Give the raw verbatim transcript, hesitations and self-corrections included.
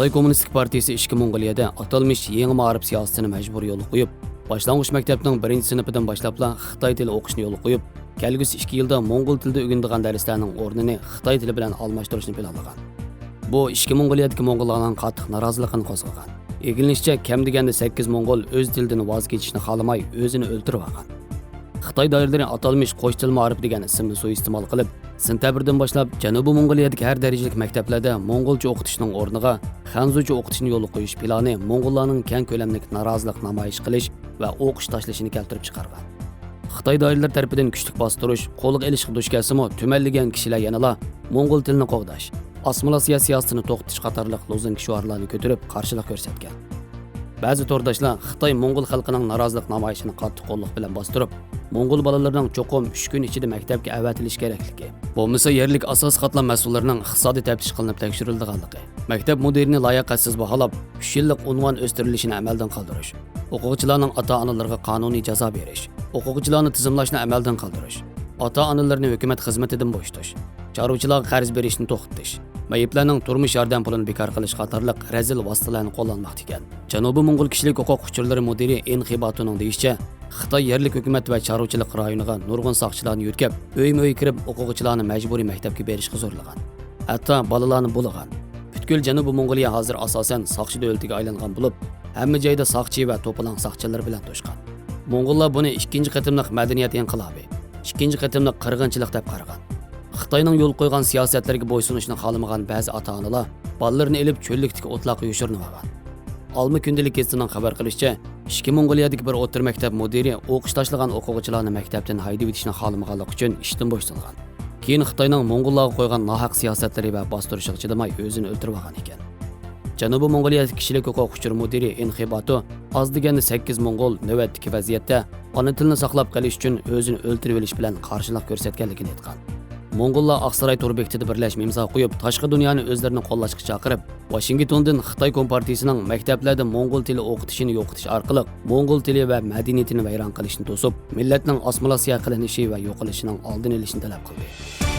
خىتاي كوممۇنىستىك پارتىيىسى ئىچكى موڭغۇلىيەدە ئاتالمىش يېڭى مائارىپ سىياسىتىنى مەجبۇرىي يولغا قويۇپ، باشلانغۇچ مەكتەپنىڭ بىرىنچى سىنىپىدىن باشلاپلا خىتاي تىلى ئوقۇشنى يولغا قويۇپ، كەلگۈسى ئىككى يىلدا موڭغۇل تىلىدا ئۆگىنىدىغان دەرسلەرنىڭ ئورنىنى خىتاي تىلى بىلەن ئالماشتۇرۇشنى پىلانلىغان. بۇ ئىچكى موڭغۇلىيەدىكى موڭغۇللارنىڭ قاتتىق نارازىلىقىنى قوزغىغان. ئىگىلىنىشىچە، كەم دېگەندە سەككىز موڭغۇل ئۆز تىلىدىن ۋاز كېچىشنى خالىماي، ئۆزىنى ئۆلتۈرۈۋالغان. خىتاي دائىرىلىرى ئاتالمىش قوش تىل مائارىپى دېگەن ئىسىمنى سۇيىئىستېمال قىلىپ، سېنتەبىردىن باشلاپ جەنۇبىي موڭغۇلىيەدىكى ھەر دەرىجىلىك مەكتەپلەردە موڭغۇلچە ئوقۇتۇشنىڭ ئورنىغا خەنزۇچە ئوقۇتۇشنى يولغا قويۇش پىلانى موڭغۇللارنىڭ كەڭ كۆلەملىك نارازىلىق نامايىش قىلىش ۋە ئوقۇش تاشلىشىنى كەلتۈرۈپ چىقارغان. خىتاي دائىرىلىرى تەرىپىدىن كۈچلۈك باستۇرۇش، قولغا ئېلىشقا دۇچ كەلسىمۇ، تۈمەنلىگەن كىشىلەر يەنىلا موڭغۇل تىلىنى قوغداش، ئاسسىمىلياتسىيە سىياسىتىنى توختىتىش قاتارلىق لوزۇنكا شوئارلارنى كۆتۈرۈپ قارشىلىق كۆرسەتكەن. بەزى تورداشلار خىتاي موڭغۇل خەلقىنىڭ نارازىلىق نامايىشىنى قاتتىق قوللۇق بىلەن باستۇرۇپ، موڭغۇل بالىلىرىنىڭ چوقۇم ئۈچ كۈن ئىچىدە مەكتەپكە ئەۋەتىلىشى كېرەكلىكى، بولمىسا يەرلىك ئاساسىي قاتلام مەسئۇللىرىنىڭ ئىقتىسادىي تەپتىش قىلىنىپ تەكشۈرۈلىدىغانلىقى، مەكتەپ مۇدىرىنى لاياقەتسىز باھالاپ، ئۈچ يىللىق ئۇنۋان ئۆستۈرۈلۈشىنى ئەمەلدىن قالدۇرۇش، ئوقۇغۇچىلارنىڭ ئاتا-ئانىلىرىغا قانۇنىي جازا بېرىش، ئوقۇغۇچىلارنى تىزىملاشنى ئەمەلدىن قالدۇرۇش، ئاتا-ئانىلىرىنى ھۆكۈمەت خىزمىتىدىن بوشىتىش، چارۋىچىلارغا قەرز بېرىشنى توختىتىش، مەيىپلەرنىڭ تۇرمۇش ياردەم پۇلىنى بىكار قىلىش قاتارلىق رەزىل ۋاسىتىلەرنى قوللانماقتا ئىكەن. جەنۇبىي موڭغۇل كىشىلىك ھوقۇق ئۇچۇرلىرى مۇدىرى ئېن خىباتۇنىڭ دېيىشىچە، خىتاي يەرلىك ھۆكۈمەت ۋە چارۋىچىلىق رايونىغا نۇرغۇن ساقچىلارنى يۆتكەپ، ئۆيمۇ ئۆي كىرىپ، ئوقۇغۇچىلارنى مەجبۇرىي مەكتەپكە بېرىشقا زورلىغان. ھەتتا بالىلارنى بۇلىغان. پۈتكۈل جەنۇبىي موڭغۇلىيە ھازىر ئاساسەن ساقچى دۆلىتىگە ئايلانغان بولۇپ، ھەممە جايدا ساقچى ۋە توپىلاڭ ساقچىلىرى بىلەن توشقان. موڭغۇللار بۇنى ئىككىنچى قېتىملىق مەدەنىيەت ئىنقىلابى، ئىككىنچى قېتىملىق قىرغىنچىلىق دەپ قارىغان. خىتاينىڭ يول قويغان سىياسەتلىرىگە بويسۇنۇشنى خالىمىغان بەزى ئاتا-ئانىلار بالىلىرىنى ئېلىپ چۆللۈكتىكى ئوتلاققا يوشۇرۇنۇۋالغان. ئالما كۈندىلىك گېزىتىنىڭ خەۋەر قىلىشىچە، ئىچكى موڭغۇلىيەدىكى بىر ئوتتۇرا مەكتەپ مۇدىرى ئوقۇش تاشلىغان ئوقۇغۇچىلارنى مەكتەپتىن ھەيدىۋېتىشنى خالىمىغانلىقى ئۈچۈن ئىشتىن بوشىتىلغان. كېيىن خىتاينىڭ موڭغۇللارغا قويغان ناھەق سىياسەتلىرى ۋە باستۇرۇشىغا چىدىماي ئۆزىنى ئۆلتۈرۈۋالغان ئىكەن. جەنۇبىي موڭغۇلىيە كىشىلىك ھوقۇق ئۇچۇر مۇدىرى ئىن خىباتو ئاز دېگەندە سەككىز موڭغۇل نۆۋەتتىكى ۋەزىيەتتە ئانا تىلنى ساقلاپ قېلىش ئۈچۈن ئۆزىنى ئۆلتۈرۈۋېلىش بىلەن قارشىلىق كۆرسەتكەنلىكىنى ئېيتقان. موڭغۇللار ئاقساراي تور بېكىتىدە بىرلەشمە ئىمزا قويۇپ، تاشقى دۇنيانى ئۆزلىرىنى قوللاشقا چاقىرىپ، ۋاشىنگتوندىن خىتاي كومپارتىيىسىنىڭ مەكتەپلەردە موڭغۇل تىلى ئوقۇتۇشىنى يوقىتىش ئارقىلىق موڭغۇل تىلى ۋە مەدەنىيىتىنى ۋەيران قىلىشنى توسۇپ، مىللەتنىڭ ئاسسىمىلياتسىيە قىلىنىشى ۋە يوقىلىشىنىڭ ئالدىنى ئېلىشنى تەلەپ قىلدى.